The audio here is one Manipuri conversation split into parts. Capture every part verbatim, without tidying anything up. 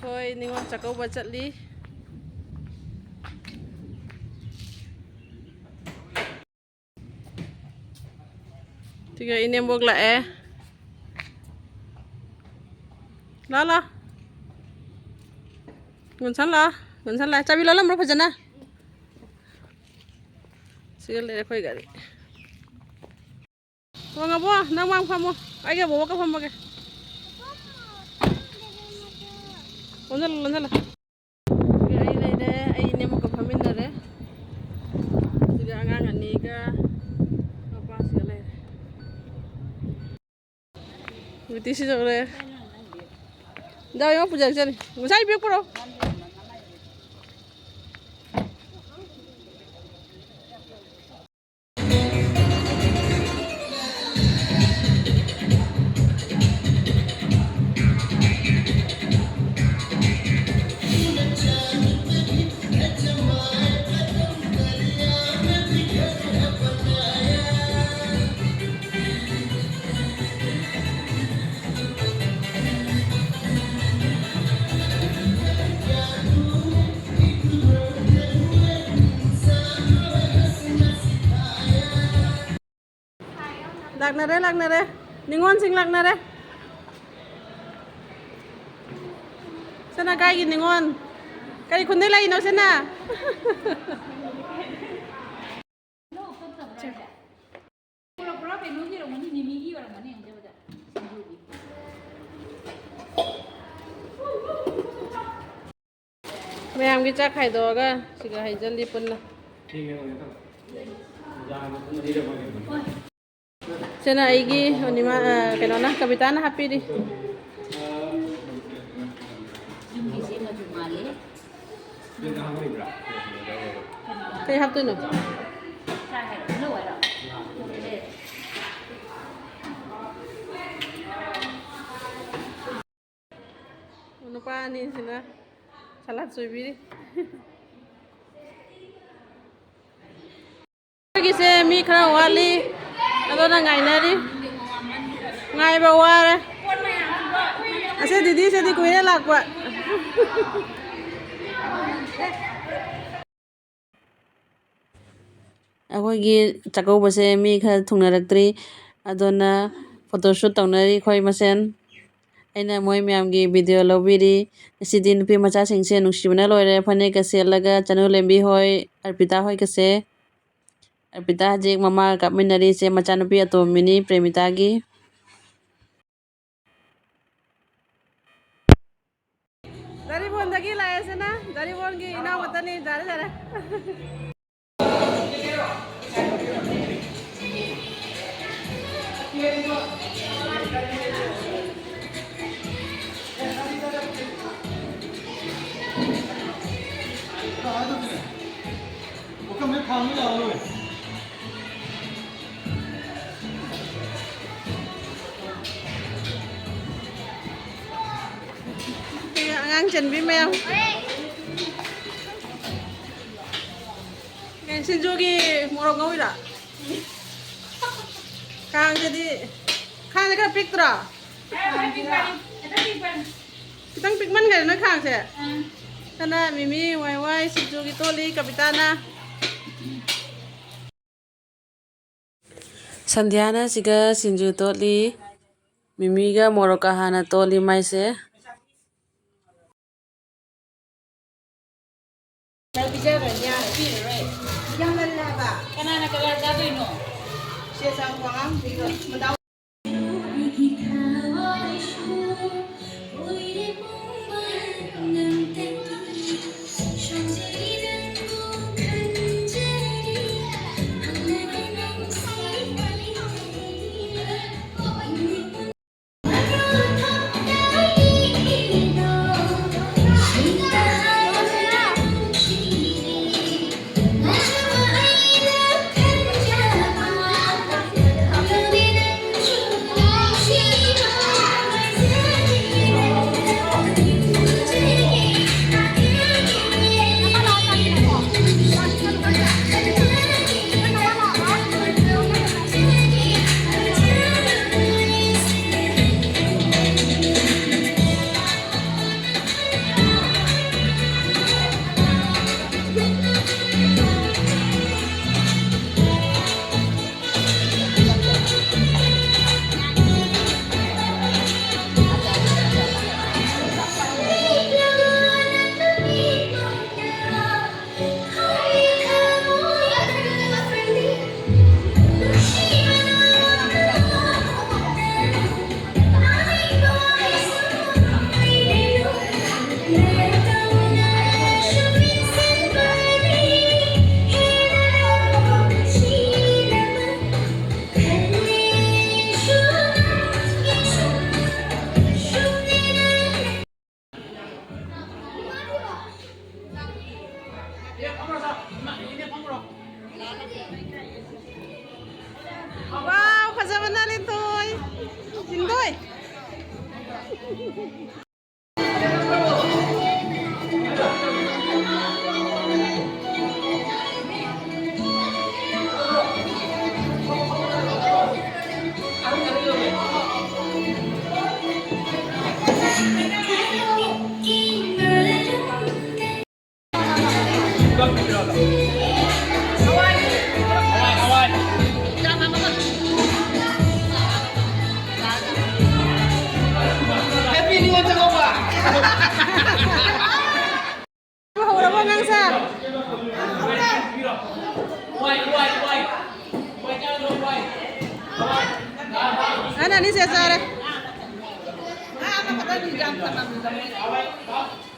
ꯍꯣꯏ, ꯅꯤꯉꯣꯜ ꯆꯥꯛꯀꯧꯕ ꯆꯠꯂꯤ꯫ ꯁꯤꯒ ꯏꯅꯦꯝꯕꯣꯛ ꯂꯥꯛꯑꯦ꯫ ꯂꯥꯛꯑꯣ, ꯂꯥꯛꯑꯣ꯫ ꯒꯨꯟꯁꯟ ꯂꯥꯛꯑꯣ꯫ ꯒꯨꯟꯁꯟ ꯂꯥꯛꯑꯦ꯫ ꯆꯥꯕꯤ ꯂꯣꯜꯂꯝꯕ꯭ꯔꯣ ꯐꯖꯅ? ꯁꯤꯒ ꯂꯩꯔꯦ ꯑꯩꯈꯣꯏ ꯒꯥꯔꯤ꯫ ꯋꯥꯡꯉꯕꯣ, ꯅꯪ ꯃꯥꯡ ꯐꯝꯃꯣ꯫ ꯑꯩꯒ ꯕꯣꯕꯣꯛꯀ ꯐꯝꯃꯒꯦ꯫ ꯂꯣꯟꯁꯤꯜꯂꯣ, ꯂꯣꯟꯁꯤꯜꯂꯣ꯫ ꯁꯤꯒ ꯑꯩ ꯂꯩꯔꯦ, ꯑꯩ ꯏꯅꯦꯝꯕꯣꯛꯀ ꯐꯝꯃꯤꯟꯅꯔꯦ꯫ ꯁꯤꯒ ꯑꯉꯥꯡ ꯑꯅꯤꯒ ꯃꯄꯥꯁꯤꯒ ꯂꯩꯔꯦ꯫ ꯕ꯭ꯌꯨꯇꯤ ꯁꯤꯗꯧꯔꯦ꯫ ꯗꯥ ꯏꯃꯥ ꯄꯨꯖꯔꯛꯆꯅꯤ꯫ ꯉꯁꯥꯏ ꯄꯤꯔꯛꯄ꯭ꯔꯣ? ꯂꯥꯛꯅꯔꯦ, ꯂꯥꯛꯅꯔꯦ꯫ ꯅꯤꯉꯣꯜꯁꯤꯡ ꯂꯥꯛꯅꯔꯦ꯫ ꯁꯅꯥ ꯀꯥꯏꯒꯤ ꯅꯤꯉꯣꯜ꯫ ꯀꯔꯤ ꯈꯨꯟꯗꯩ ꯂꯥꯛꯏꯅꯣ, ꯁꯅꯥ? ꯄꯨꯔꯥ, ꯄꯨꯔꯥ ꯀꯩꯅꯣꯒꯤ ꯑꯣꯏꯔꯝꯒꯅꯤ, ꯃꯤꯃꯤꯒꯤ ꯑꯣꯏꯔꯝꯒꯅꯤ, ꯌꯦꯡꯉꯨꯁꯦ ꯕꯖꯥꯔ꯫ ꯁꯤꯡꯖꯨꯒꯤ꯫ ꯃꯌꯥꯝꯒꯤ ꯆꯥꯛ ꯈꯥꯏꯗꯣꯛꯑꯒ ꯁꯤꯒ ꯍꯩꯖꯜꯂꯤ ꯄꯨꯟꯅ꯫ ꯁꯤꯅ ꯑꯩꯒꯤ ꯑꯣꯅꯤꯃꯥ, ꯑ, ꯀꯩꯅꯣꯅ, ꯀꯕꯤꯇꯥꯅ ꯍꯥꯞꯄꯤꯔꯤ꯫ ꯌꯨꯝꯒꯤ ꯆꯦꯡ ꯑꯗꯨꯝ ꯃꯥꯜꯂꯦ꯫ ꯀꯩ ꯍꯥꯞꯇꯣꯏꯅꯣ? ꯅꯨꯄꯥ ꯑꯅꯤꯁꯤꯅ ꯁꯂꯥꯠ ꯁꯣꯏꯕꯤꯔꯤ꯫ ꯑꯩꯈꯣꯏꯒꯤꯁꯦ ꯃꯤ ꯈꯔ ꯋꯥꯠꯂꯤ, ꯑꯗꯨꯅ ꯉꯥꯏꯅꯔꯤ꯫ ꯉꯥꯏꯕ ꯋꯥꯔꯦ꯫ ꯑꯁꯦ ꯗꯤꯗꯤ, ꯁꯤꯗꯤ ꯀꯨꯏꯔꯦ ꯂꯥꯛꯄ꯫ ꯑꯩꯈꯣꯏꯒꯤ ꯆꯥꯛꯀꯧꯕꯁꯦ ꯃꯤ ꯈꯔ ꯊꯨꯡꯅꯔꯛꯇ꯭ꯔꯤ, ꯑꯗꯨꯅ photo shoot ꯇꯧꯅꯔꯤ ꯑꯩꯈꯣꯏ ꯃꯁꯦꯟ꯫ ꯑꯩꯅ ꯃꯣꯏ ꯃꯌꯥꯝꯒꯤ video ꯂꯧꯕꯤꯔꯤ꯫ ꯉꯁꯤꯗꯤ ꯅꯨꯄꯤ ꯃꯆꯥꯁꯤꯡꯁꯦ ꯅꯨꯡꯁꯤꯕꯅ ꯂꯣꯏꯔꯦ, ꯐꯅꯦꯛꯀ ꯁꯦꯠꯂꯒ ꯆꯅꯨ ꯂꯦꯝꯕꯤ ꯍꯣꯏ, ꯑꯔꯄꯤꯇꯥ ꯍꯣꯏꯒꯁꯦ꯫ ꯑꯔꯄꯤꯇꯥ ꯍꯧꯖꯤꯛ ꯃꯃꯥꯒ ꯀꯥꯞꯃꯤꯟꯅꯔꯤ, ꯏꯆꯦ ꯃꯆꯥꯅꯨꯄꯤ ꯑꯇꯣꯝꯕꯤꯅꯤ ꯄ꯭ꯔꯦꯃꯤꯇꯥꯒꯤ꯫ ꯖꯥꯔꯤꯕꯣꯟꯗꯒꯤ ꯂꯥꯛꯑꯦꯁꯤꯅ, ꯖꯥꯔꯤꯕꯣꯟꯒꯤ ꯏꯅꯥꯎ ꯈꯛꯇꯅꯤ꯫ ꯌꯥꯔꯦ, ꯌꯥꯔꯦ꯫ ꯑꯉꯥꯡ ꯆꯟꯕꯤ ꯃꯌꯥꯝ꯫ ꯀꯩ, ꯁꯤꯡꯖꯨꯒꯤ ꯃꯣꯔꯣꯛ ꯉꯧꯔꯤꯔꯣ? ꯈꯥꯡꯁꯤꯗꯤ, ꯈꯥꯡꯁꯦ ꯈꯔ ꯄꯤꯛꯇ꯭ꯔꯣ? ꯈꯤꯇꯪ ꯄꯤꯛꯃꯟꯈ꯭ꯔꯦ ꯅꯣꯏ ꯈꯥꯡꯁꯦ꯫ ꯁꯅꯥ, ꯃꯤꯃꯤ, ꯋꯥꯏ ꯋꯥꯏ, ꯁꯤꯡꯖꯨꯒꯤ ꯇꯣꯠꯂꯤ ꯀꯕꯤꯇꯥꯅ꯫ ꯁꯟꯙ꯭ꯌꯥꯅ ꯁꯤꯒ ꯁꯤꯡꯖꯨ ꯇꯣꯠꯂꯤ꯫ ꯃꯤꯃꯤꯒ ꯃꯣꯔꯣꯛꯀ ꯍꯥꯟꯅ ꯇꯣꯠꯂꯤ ꯃꯥꯏꯁꯦ꯫ ꯅꯪ ꯄꯤꯖꯈ꯭ꯔꯅꯤ ꯌꯥꯔꯦ꯫ ꯄꯤꯔꯔꯣꯏ꯫ ꯌꯥꯝꯃꯜꯂꯦ ꯍꯥꯏꯕ꯫ ꯀꯅꯥꯅ ꯀꯂꯔ ꯆꯥꯗꯣꯏꯅꯣ? ꯁꯦ ꯆꯪꯉꯛꯄ ꯑꯉꯥꯡꯁꯤꯡꯗꯣ ꯃꯗꯥꯎ꯫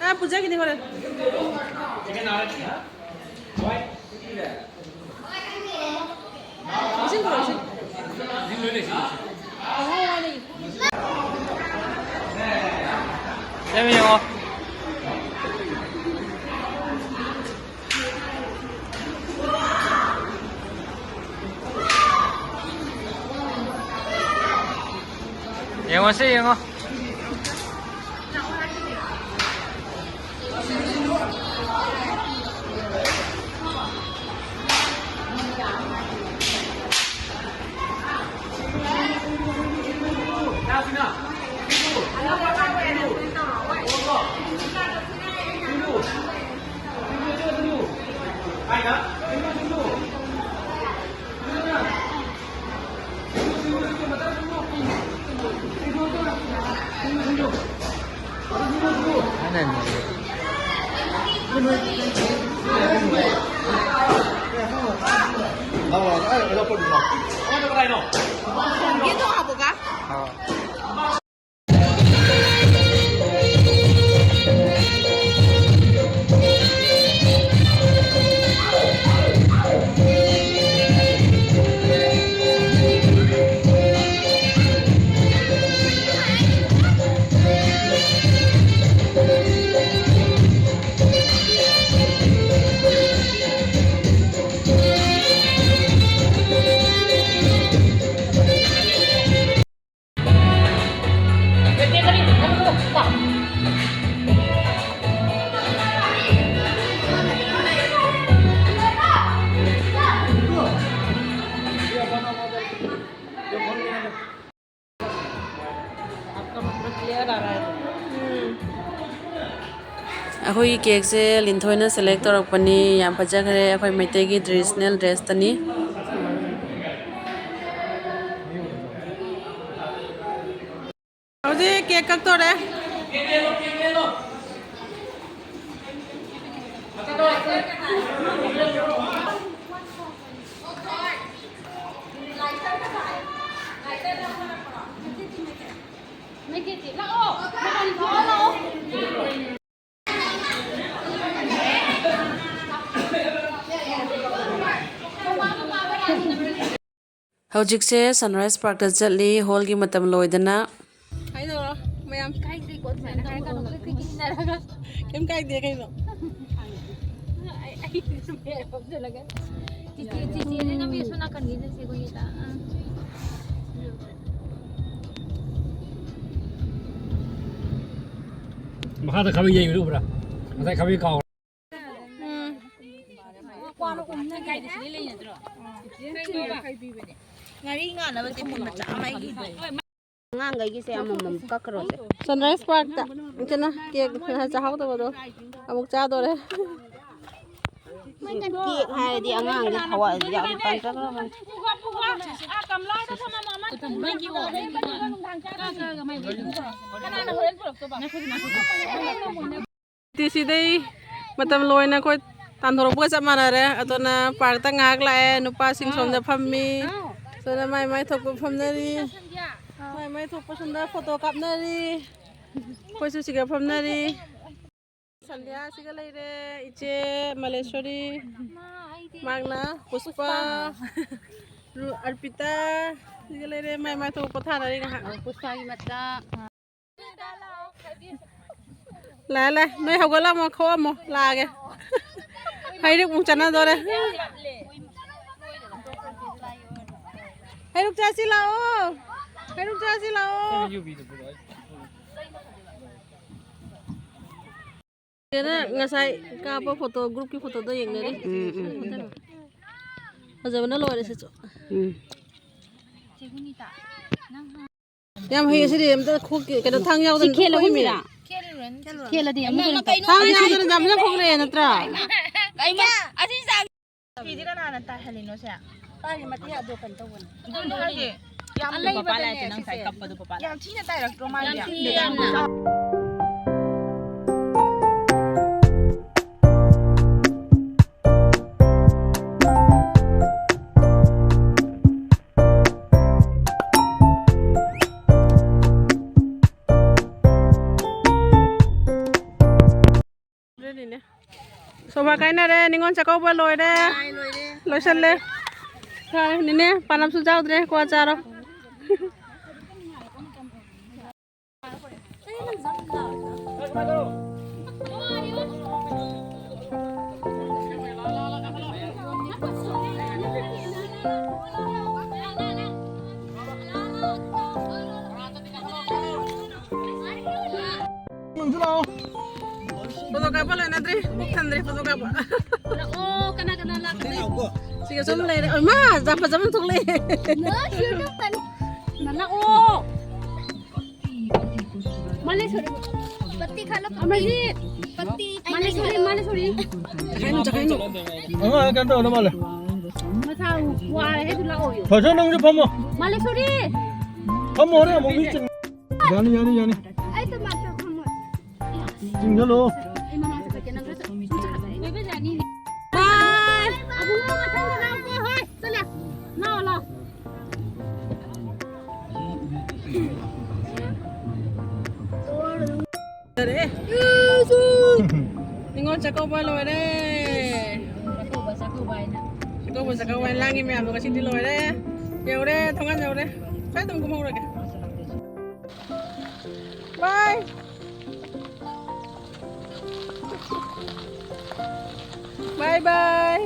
ꯑ, ꯄꯨꯖꯥꯒꯤꯅꯤ ꯍꯣꯔꯦꯟ꯫ ꯏꯁꯤꯡ ꯄꯨꯔꯛꯑꯣ, ꯏꯁꯤꯡ꯫ ꯁꯦꯝ ꯌꯦꯡꯉꯣ꯫ ꯌꯦꯡꯉꯣꯁꯦ, ꯌꯦꯡꯉꯣ꯫ ꯑꯩꯈꯣꯏꯒꯤ ꯀꯦꯛꯁꯦ ꯂꯤꯟꯊꯣꯏꯅ ꯁꯦꯂꯦꯛ ꯇꯧꯔꯛꯄꯅꯤ꯫ ꯌꯥꯝ ꯐꯖꯈ꯭ꯔꯦ꯫ ꯑꯩꯈꯣꯏ ꯃꯩꯇꯩꯒꯤ ꯇ꯭ꯔꯦꯗꯤꯁꯅꯦꯜ ꯗ꯭ꯔꯦꯁꯇꯅꯤ꯫ ꯍꯧꯖꯤꯛ ꯀꯦꯛ ꯀꯛꯇꯣꯔꯦ꯫ ꯍꯧꯖꯤꯛꯁꯦ ꯁꯟꯔꯥꯏꯁ ꯄꯥꯔꯛꯇ ꯆꯠꯂꯤ, ꯍꯣꯜꯒꯤ ꯃꯇꯝ ꯂꯣꯏꯗꯅ꯫ ꯍꯥꯏꯗꯧꯔꯣ ꯃꯌꯥꯝ? ꯀꯥꯏꯗꯦꯀꯣ, ꯑꯗꯨꯃꯥꯏꯅ ꯍꯥꯏꯔꯛꯀꯅꯨ, ꯑꯩꯈꯣꯏ ꯀꯤꯟꯅꯔꯒ꯫ ꯀꯩꯝ ꯀꯥꯏꯗꯦ ꯀꯩꯅꯣ꯫ ꯑꯩ, ꯑꯩ ꯃꯌꯥꯝ ꯍꯥꯞꯆꯜꯂꯒ꯫ ꯆꯤꯆꯦ, ꯆꯤꯆꯦꯅꯦ ꯅꯝꯃꯤ, ꯁꯣꯝ ꯅꯥꯀꯟꯒꯤꯗ ꯆꯦ ꯒꯨꯅꯤꯇꯥ꯫ ꯑꯥ꯫ ꯃꯈꯥꯗ ꯈꯥꯕꯩ ꯌꯩꯕꯗꯨ ꯎꯕ꯭ꯔꯥ? ꯉꯁꯥꯏ ꯈꯥꯕꯩ ꯀꯥꯎ꯫ ꯎꯝ꯫ ꯉꯥꯔꯤ ꯉꯥꯟꯅꯕ ꯇꯤꯐꯤꯟ ꯃꯆꯥ ꯑꯃ ꯑꯩꯒꯤ꯫ ꯑꯉꯥꯡꯈꯩꯒꯤꯁꯦ ꯑꯃꯃꯝ ꯀꯛꯈ꯭ꯔꯣꯁꯦ꯫ ꯁꯟꯔꯥꯏꯁ ꯄꯥꯔꯛꯇ ꯏꯆꯦꯅ ꯀꯦꯛ ꯆꯥꯍꯧꯗꯕꯗꯣ ꯑꯃꯨꯛ ꯆꯥꯗꯣꯔꯦ꯫ ꯀꯦꯛ ꯍꯥꯏꯔꯗꯤ ꯑꯉꯥꯡꯗꯤ ꯊꯋꯥꯏꯁꯦ ꯌꯥꯝ ꯇꯟꯖꯈ꯭ꯔꯕꯅꯤ꯫ ꯇꯤ ꯁꯤꯗꯩ ꯃꯇꯝ ꯂꯣꯏꯅ ꯑꯩꯈꯣꯏ ꯇꯥꯟꯊꯣꯔꯛꯄꯒ ꯆꯞ ꯃꯥꯟꯅꯔꯦ꯫ ꯑꯗꯨꯅ ꯄꯥꯔꯛꯇ ꯉꯥꯏꯍꯥꯛ ꯂꯥꯛꯑꯦ, ꯅꯨꯄꯥꯁꯤꯡ ꯁꯣꯝꯗ ꯐꯝꯃꯤ, ꯁꯣꯝꯗ ꯃꯥꯏ ꯃꯥꯏ ꯊꯣꯛꯄ ꯐꯝꯅꯔꯤ, ꯃꯥꯏ ꯃꯥꯏ ꯊꯣꯛꯄ ꯁꯣꯝꯗ ꯐꯣꯇꯣ ꯀꯥꯞꯅꯔꯤ, ꯑꯩꯈꯣꯏꯁꯨ ꯁꯤꯒ ꯐꯝꯅꯔꯤ꯫ ꯁꯟꯙ꯭ꯌꯥ ꯁꯤꯒ ꯂꯩꯔꯦ, ꯏꯆꯦ ꯃꯂꯦꯁꯣꯔꯤ, ꯃꯥꯛꯅ ꯄꯨꯁꯄꯥ, ꯔꯨ-, ꯑꯔꯄꯤꯇꯥ ꯁꯤꯒ ꯂꯩꯔꯦ, ꯃꯥꯏ ꯃꯥꯏ ꯊꯣꯛꯄ ꯄꯣꯊꯥꯅꯔꯤ ꯉꯥꯏꯍꯥꯛ꯫ ꯄꯨꯁꯄꯥꯒꯤ ꯃꯆꯥ꯫ ꯂꯥꯛꯑꯦ, ꯂꯥꯛꯑꯦ꯫ ꯅꯣꯏ ꯍꯧꯒꯠꯂꯝꯃꯣ, ꯈꯣꯛꯑꯝꯃꯣ, ꯂꯥꯛꯑꯒꯦ꯫ ꯍꯩꯔꯨꯛ ꯑꯃꯨꯛ ꯆꯠꯅꯗꯣꯔꯦ꯫ ꯍꯩꯔꯨꯛ ꯆꯥꯁꯤ ꯂꯥꯛꯑꯣ꯫ ꯍꯩꯔꯨꯛ ꯆꯥꯁꯤ ꯂꯥꯛꯑꯣ꯫ ꯆꯦꯅ ꯉꯁꯥꯏ ꯀꯥꯞꯄ ꯐꯣꯇꯣ, ꯒ꯭ꯔꯨꯞꯀꯤ ꯐꯣꯇꯣꯗꯣ ꯌꯦꯡꯅꯔꯤ꯫ ꯎꯝ, ꯎꯝ꯫ ꯐꯖꯕꯅ ꯂꯣꯏꯔꯦ ꯁꯤꯁꯨ꯫ ꯎꯝ꯫ ꯌꯥꯝ ꯍꯩꯌꯦ ꯁꯤꯗꯤ꯫ ꯑꯝꯇ ꯈꯣꯛꯀꯦ꯫ ꯀꯩꯅꯣ, ꯊꯥꯡ ꯌꯥꯎꯗꯅ ꯁꯤ ꯈꯦꯠꯂꯒꯨꯝꯁꯤꯔꯥ? ꯈꯦꯠꯂꯗꯤ ꯑꯃꯨꯛ ꯀꯩꯅꯣ ꯇꯧ-, ꯊꯥꯡ ꯌꯥꯎꯗꯅ ꯌꯥꯝ ꯐꯖꯅ ꯈꯣꯛꯂꯛꯑꯦ ꯅꯠꯇ꯭ꯔꯥ? ꯐꯤꯁꯦ ꯀꯅꯥꯅ ꯇꯥꯏꯍꯜꯂꯤꯅꯣ ꯁꯦ? ꯄꯥꯏꯔꯤ ꯃꯇꯦꯛ ꯑꯗꯣ ꯀꯩꯅꯣ ꯇꯧꯕꯅꯦ꯫ ꯑꯗꯨꯅꯦ ꯍꯥꯏꯁꯦ꯫ ꯌꯥꯝ ꯑꯂꯩꯕꯗꯅꯦ ꯄꯥꯄꯥ ꯂꯥꯛꯑꯦ, ꯅꯪ ꯉꯁꯥꯏ ꯁꯤꯁꯦ꯫ ꯀꯞꯄꯗꯣ ꯄꯥꯄꯥ ꯌꯥꯝ ꯊꯤꯅ ꯇꯥꯏꯔꯛꯇ꯭ꯔꯣ ꯃꯥꯒꯤ? ꯌꯥꯝ ꯊꯤ ꯌꯥꯝꯅ꯫ ꯑꯗꯨꯅꯤꯅꯦ꯫ ꯁꯣꯐꯥ ꯀꯥꯏꯅꯔꯦ, ꯅꯤꯉꯣꯜ ꯆꯥꯛꯀꯧꯕ ꯂꯣꯏꯔꯦ꯫ ꯂꯣꯏꯔꯦ꯫ ꯂꯣꯏꯁꯜꯂꯦ꯫ ꯐꯔꯦ, ꯅꯦꯅꯦ, ꯄꯥꯟ ꯑꯃꯁꯨ ꯆꯥꯎꯗ꯭ꯔꯦ, ꯀ꯭ꯋꯥ ꯆꯥꯔꯣ꯫ ꯐꯣꯇꯣ ꯀꯥꯞꯄ ꯂꯣꯏꯅꯗ꯭ꯔꯤ, ꯄꯨꯛ ꯊꯟꯗ꯭ꯔꯤ ꯐꯣꯇꯣ ꯀꯥꯞꯄ꯫ ꯂꯥꯛꯑꯣ, ꯀꯅꯥ ꯀꯅꯥ ꯂꯥꯛꯀꯅꯤ? ꯁꯤꯒ ꯁꯨꯝ ꯂꯩꯔꯦ꯫ ꯏꯃꯥ, ꯌꯥꯝ ꯐꯖꯕ ꯑꯃ ꯊꯣꯛꯂꯛꯑꯦ꯫ ꯂꯥꯛꯑꯣ꯫ ꯃꯥꯂꯦꯁꯣꯔꯤ꯫ ꯄꯠꯇꯤ ꯈꯥꯂꯣ, ꯄꯠꯇꯤ꯫ ꯑꯃꯔꯖꯤꯠ꯫ ꯄꯠꯇꯤ꯫ ꯃꯥꯂꯦꯁꯣꯔꯤ, ꯃꯥꯂꯦꯁꯣꯔꯤ꯫ ꯆꯈꯥꯏꯅꯨ, ꯆꯈꯥꯏꯅꯨ꯫ ꯑꯉꯥꯡ ꯀꯩꯅꯣ ꯇꯧꯔ ꯃꯥꯜꯂꯦ꯫ ꯃꯁꯥ ꯋꯥꯔꯦ ꯍꯥꯏꯗꯨ ꯂꯥꯛꯑꯣꯌꯣ꯫ ꯐꯖꯅ ꯅꯪꯁꯨ ꯐꯝꯃꯣ꯫ ꯃꯥꯂꯦꯁꯣꯔꯤ꯫ ꯐꯝꯃꯣ, ꯍꯣꯔꯦꯟ ꯑꯃꯨꯛ ꯃꯤ ꯆꯤꯟ-, ꯌꯥꯅꯤ, ꯌꯥꯅꯤ, ꯌꯥꯅꯤ꯫ ꯑꯩ ꯇꯣꯃꯥꯇꯣ ꯐꯝꯃꯣ꯫ ꯆꯤꯡꯁꯤꯜꯂꯣ꯫ ꯑꯩ ꯃꯃꯥꯡ ꯆꯠꯈ꯭ꯔꯒꯦ, ꯅꯪ ꯈꯔ ꯆꯠꯂꯣ꯫ ꯕꯥꯏ꯫ ꯑꯕꯨꯡꯉꯣ ꯃꯊꯪꯗ ꯂꯥꯛꯑꯣꯀꯣ, ꯍꯣꯏ, ꯆꯠꯂꯦ꯫ ꯂꯥꯛꯑꯣ, ꯂꯥꯛꯑꯣ꯫ ꯂꯣꯏꯔꯦ꯫ ꯅꯤꯉꯣꯜ ꯆꯥꯛꯀꯧꯕ ꯂꯣꯏꯔꯦ꯫ ꯆꯥꯛꯀꯧꯕ, ꯆꯥꯛꯀꯧꯕ ꯍꯥꯏꯅ꯫ ꯆꯥꯛꯀꯧꯕ, ꯆꯥꯛꯀꯧꯕ ꯍꯥꯏꯅ ꯂꯥꯡꯉꯤ ꯃꯌꯥꯝꯗꯣ ꯉꯁꯤꯗꯤ ꯂꯣꯏꯔꯦ꯫ ꯌꯧꯔꯦ, ꯊꯣꯡꯒꯥꯟ ꯌꯧꯔꯦ꯫ ꯁ꯭ꯋꯥꯏꯗ ꯑꯗꯨꯝ ꯀꯨꯝꯍꯧꯔꯒꯦ꯫ ꯕꯥꯏ꯫ ꯕꯥꯏ ꯕꯥꯏ꯫